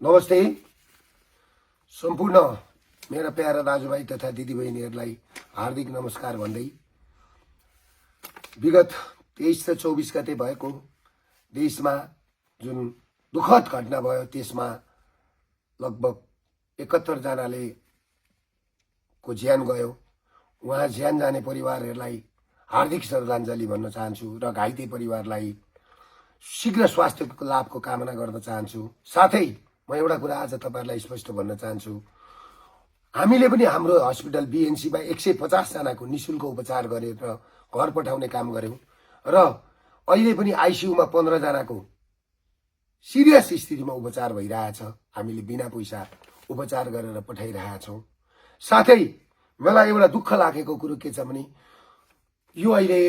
नमस्ते सम्पूर्ण मेरा प्यारा दाजुभाइ तथा दिदीबहिनीहरूलाई हार्दिक नमस्कार भन्दै विगत 23 र 24 गते भएको देशमा जुन दुखद घटना भयो त्यसमा लगभग 71 जनाले को ज्यान गयो। उहाँ ज्यान जाने परिवारहरूलाई हार्दिक श्रद्धाञ्जली भन्न चाहन्छु र घाइते परिवारलाई शीघ्र स्वास्थ्यको लाभको कामना गर्न चाहन्छु। साथै म एउटा कुरा आज तपाईहरुलाई स्पष्ट भन्न चाहन्छु, हामीले पनि हाम्रो हस्पिटल बीएनसी मा 150 जनाको निशुल्क उपचार गरेर घर पठाउने काम गर्यौं र अहिले पनि आईसीयू मा 15 जनाको सिरियस स्थितिमा उपचार भइरहेछ। हामीले बिना पैसा उपचार गरेर पठाइरहेका छौं। साथै मलाई एउटा दुःख लागेको कुरो के छ भने यो अहिले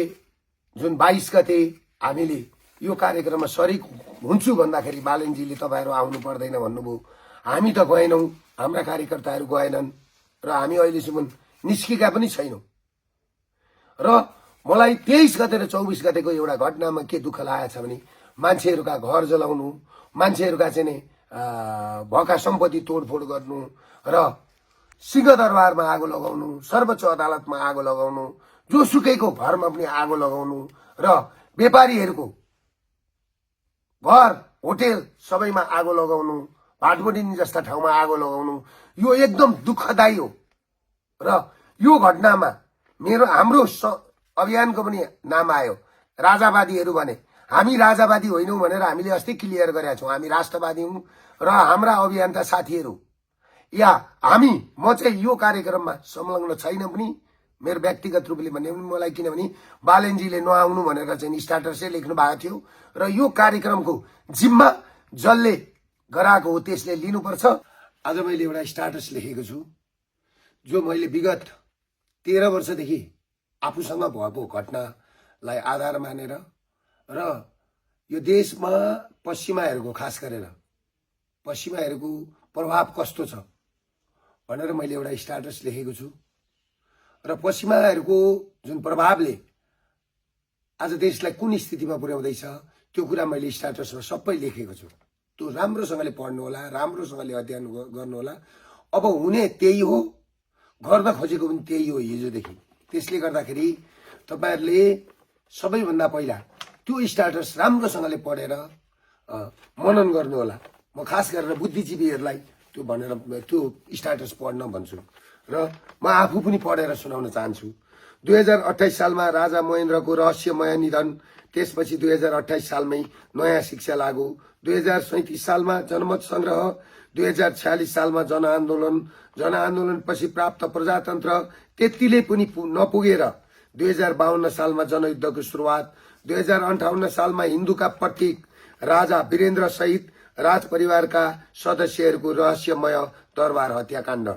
जुन 22 गते हामीले यो कार्यक्रममा सरिक हुन्छु भन्दाखेरि बालेनजीले तपाईहरु आउनु पर्दैन भन्नुभयो। हामी त गएनौं, हाम्रा कार्यकर्ताहरु गएनन् र हामी अहिलेसम्म निस्केका पनि छैनौं। र मलाई 23 गते र 24 गतेको एउटा घटनामा के दुःख लागेछ भने मान्छेहरुका घर जलाउनु, मान्छेहरुका चाहिँ भएका सम्पत्ति तोडफोड गर्नु र सिंहदरबारमा आगो लगाउनु, सर्वोच्च अदालतमा आगो लगाउनु, जोसुकैको घरमा पनि आगो लगाउनु र व्यापारीहरुको घर होटल सबैमा आगो लगाउनु, भाटबोडिनी जस्ता ठाउँमा आगो लगाउनु यो एकदम दुःखदायी हो। र यो घटनामा हाम्रो अभियानको पनि नाम आयो राजावादीहरु भने। हामी राजावादी होइनौं भनेर हामीले अस्ति क्लियर गरेका छौं। हामी राष्ट्रवादी हौं र हाम्रा अभियन्ता साथीहरु या म चाहिँ यो कार्यक्रममा संलग्न छैन पनि। मेरो व्यक्तिगत रूपले भन्ने पनि मलाई किनभने बालेनजीले नआउनु भनेर चाहिँ स्टाटसै लेख्नु भएको थियो र यो कार्यक्रमको जिम्मा जसले गराएको हो त्यसले लिनुपर्छ। आज मैले एउटा स्टाटस लेखेको छु जो मैले विगत 13 वर्षदेखि आफूसँग भएको घटनालाई आधार मानेर र यो देशमा पश्चिमाहरुको खास गरेर पश्चिमाहरुको प्रभाव कस्तो छ भनेर मैले एउटा स्टाटस लेखेको छु र पश्चिमाहरुको जुन प्रभावले आज देशलाई कुन स्थितिमा पुर्याउँदैछ त्यो कुरा मैले स्टाटसमा सबै लेखेको छु। त्यो राम्रोसँगले पढ्नु होला, राम्रोसँगले अध्ययन गर्नु होला। अब हुने त्यही हो, गर्न खोजेको पनि त्यही हो हिजोदेखि। त्यसले गर्दाखेरि तपाईहरुले सबैभन्दा पहिला त्यो स्टाटस राम्रोसँगले पढेर मनन गर्नु होला। म खास गरेर बुद्धिजीवीहरुलाई त्यो भनेर त्यो स्टाटस पढ्न भन्छु र म आफू पनि पढेर सुनाउन चाहन्छु। 2028 सालमा राजा महेन्द्रको रहस्यमय निधन, त्यसपछि 2028 सालमै नयाँ शिक्षा लागू, 2037 सालमा जनमत संग्रह, 2046 सालमा जनआन्दोलनपछि प्राप्त प्रजातन्त्र त्यतिले पनि नपुगेर 2052 सालमा जनयुद्धको सुरुवात, 2058 सालमा हिन्दूका प्रतीक राजा वीरेन्द्र सहित राजपरिवारका सदस्यहरूको रहस्यमय दरबार हत्याकाण्ड,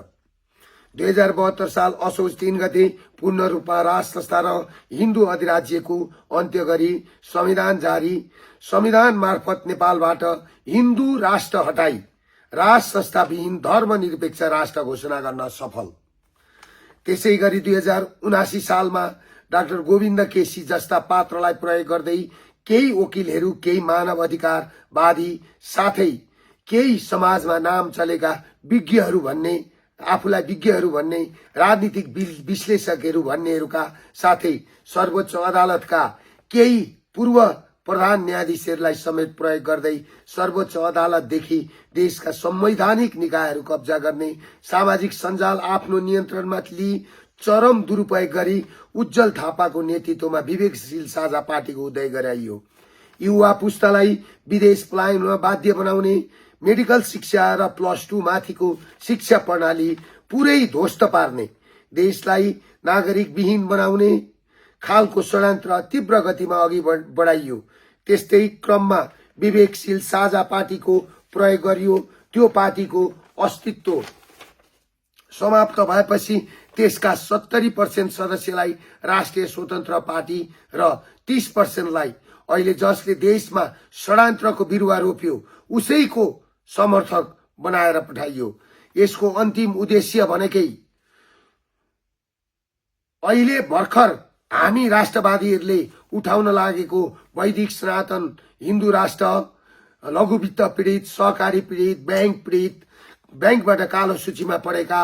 2072 साल असोज 3 गते पूर्ण रूपमा राज संस्था र हिन्दू अधिराज्यको अन्त्य गरी संविधान जारी, संविधान मार्फत नेपालबाट हिन्दू राष्ट्र हटाई राज संस्था विहीन धर्मनिरपेक्ष राष्ट्र घोषणा गर्न सफल। त्यसै गरी 2079 सालमा डाक्टर गोविन्द केसी जस्ता पात्रलाई प्रयोग गर्दै केही वकिलहरू, केही मानव अधिकारवादी साथै केही समाजमा नाम चलेका विज्ञहरू भन्ने, आफूलाई विज्ञहरू भन्ने, राजनीतिक विश्लेषकहरू भन्नेहरूका साथै सर्वोच्च अदालतका केही पूर्व प्रधान न्यायाधीशहरूलाई समेत प्रयोग गर्दै सर्वोच्च अदालतदेखि देशका संवैधानिक निकायहरू कब्जा गर्ने, सामाजिक सञ्जाल आफ्नो नियन्त्रणमा लिई चरम दुरुपयोग गरी उज्जवल थापाको नेतृत्वमा विवेकशील साझा पार्टीको उदय गराइयो। युवा पुस्तालाई विदेश पलायनमा बाध्य बनाउने, मेडिकल शिक्षा र +2 माथिको शिक्षा प्रणाली पुरै ध्वस्त पार्ने, देशलाई नागरिक विहीन बनाउने खालको षड्यन्त्र तीव्र गतिमा अघि बढाइयो। त्यस्तै क्रममा विवेकशील साझा पार्टीको प्रयोग गरियो। त्यो पार्टीको अस्तित्व समाप्त भएपछि त्यसका 70% सदस्यलाई राष्ट्रिय स्वतन्त्र पार्टी र 30% लाई अहिले जसले देशमा षड्यन्त्रको बिरुवा रोप्यो उसैको समर्थक बनाएर पठाइयो। यसको अन्तिम उद्देश्य भनेकै अहिले भर्खर हामी राष्ट्रवादीहरूले उठाउन लागेको वैदिक सनातन हिन्दू राष्ट्र लघु वित्त पीडित, सहकारी पीडित, बैंक पीडित, बैंकबाट कालो सूचीमा परेका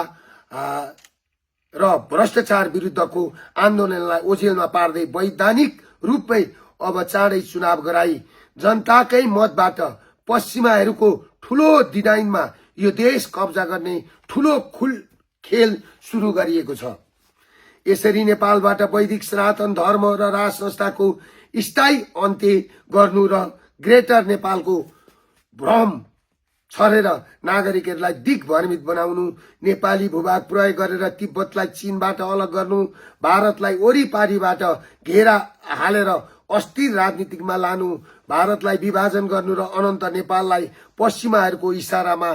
र भ्रष्टाचार विरुद्धको आन्दोलनलाई ओझेलमा पार्दै वैधानिक रूपमै अब चाँडै चुनाव गराई जनताकै मतबाट पश्चिमाहरूको ठूलो डिजाइनमा यो देश कब्जा गर्ने ठूलो खेल सुरु गरिएको छ। यसरी नेपालबाट वैदिक सनातन धर्म र राज संस्थाको स्थायी अन्त्य गर्नु र ग्रेटर नेपालको भ्रम छरेर नागरिकहरूलाई दिग्भ्रमित बनाउनु, नेपाली भूभाग प्रयोग गरेर तिब्बतलाई चीनबाट अलग गर्नु, भारतलाई वरिपरिबाट घेरा हालेर अस्थिर राजनीतिमा लानु, भारतलाई विभाजन गर्नु र अनन्त नेपाललाई पश्चिमाहरूको इशारामा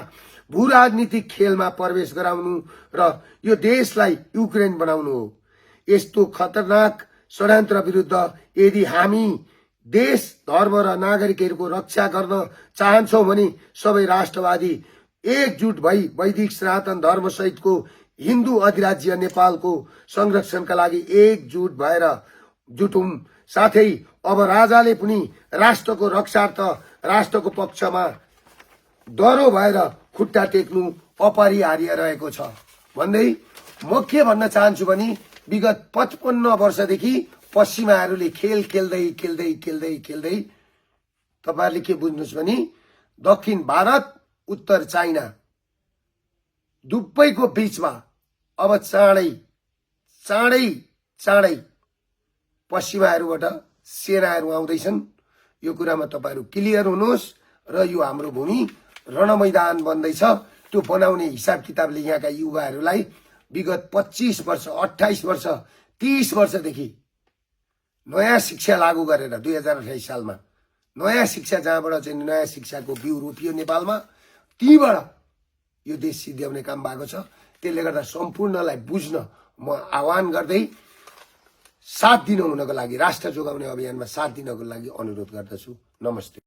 भू राजनीतिक खेलमा प्रवेश गराउनु र यो देशलाई युक्रेन बनाउनु हो। यस्तो खतरनाक षड्यन्त्र विरुद्ध यदि हामी देश, धर्म र नागरिकहरूको रक्षा गर्न चाहन्छौं भने सबै राष्ट्रवादी एकजुट भई वैदिक सनातन धर्म सहितको हिन्दू अधिराज्य नेपालको संरक्षणका लागि एकजुट भएर जुटौं। साथै अब राजाले पनि राष्ट्रको रक्षार्थ राष्ट्रको पक्षमा डरो भएर खुट्टा टेक्नु अपरिहार्य रहेको छ भन्दै म के भन्न चाहन्छु भने विगत 55 वर्षदेखि पश्चिमाहरूले खेल खेल्दै खेल्दै खेल्दै खेल्दै तपाईहरुले के बुझ्नुस् भने दक्षिण भारत, उत्तर चाइना दुवैको बीचमा अब चाँडै चाँडै चाँडै पश्चिमाहरूबाट सेनाहरू आउँदैछन्। यो कुरामा तपाईहरु क्लियर हुनुहोस् र यो हाम्रो भूमि रणमैदान बन्दैछ। त्यो बनाउने हिसाब किताबले यहाँका युवाहरूलाई विगत 25 वर्ष, 28 वर्ष, 30 वर्षदेखि नयाँ शिक्षा लागू गरेर 2028 सालमा नयाँ शिक्षा, जहाँबाट चाहिँ नयाँ शिक्षाको बिउ रोपियो नेपालमा, तीबाट यो देश सिद्ध्याउने काम भएको छ। त्यसले गर्दा सम्पूर्णलाई बुझ्न म आह्वान गर्दै साथ दिनु हुनको लागि, राष्ट्र जोगाउने अभियानमा साथ दिनको लागि अनुरोध गर्दछु। नमस्ते।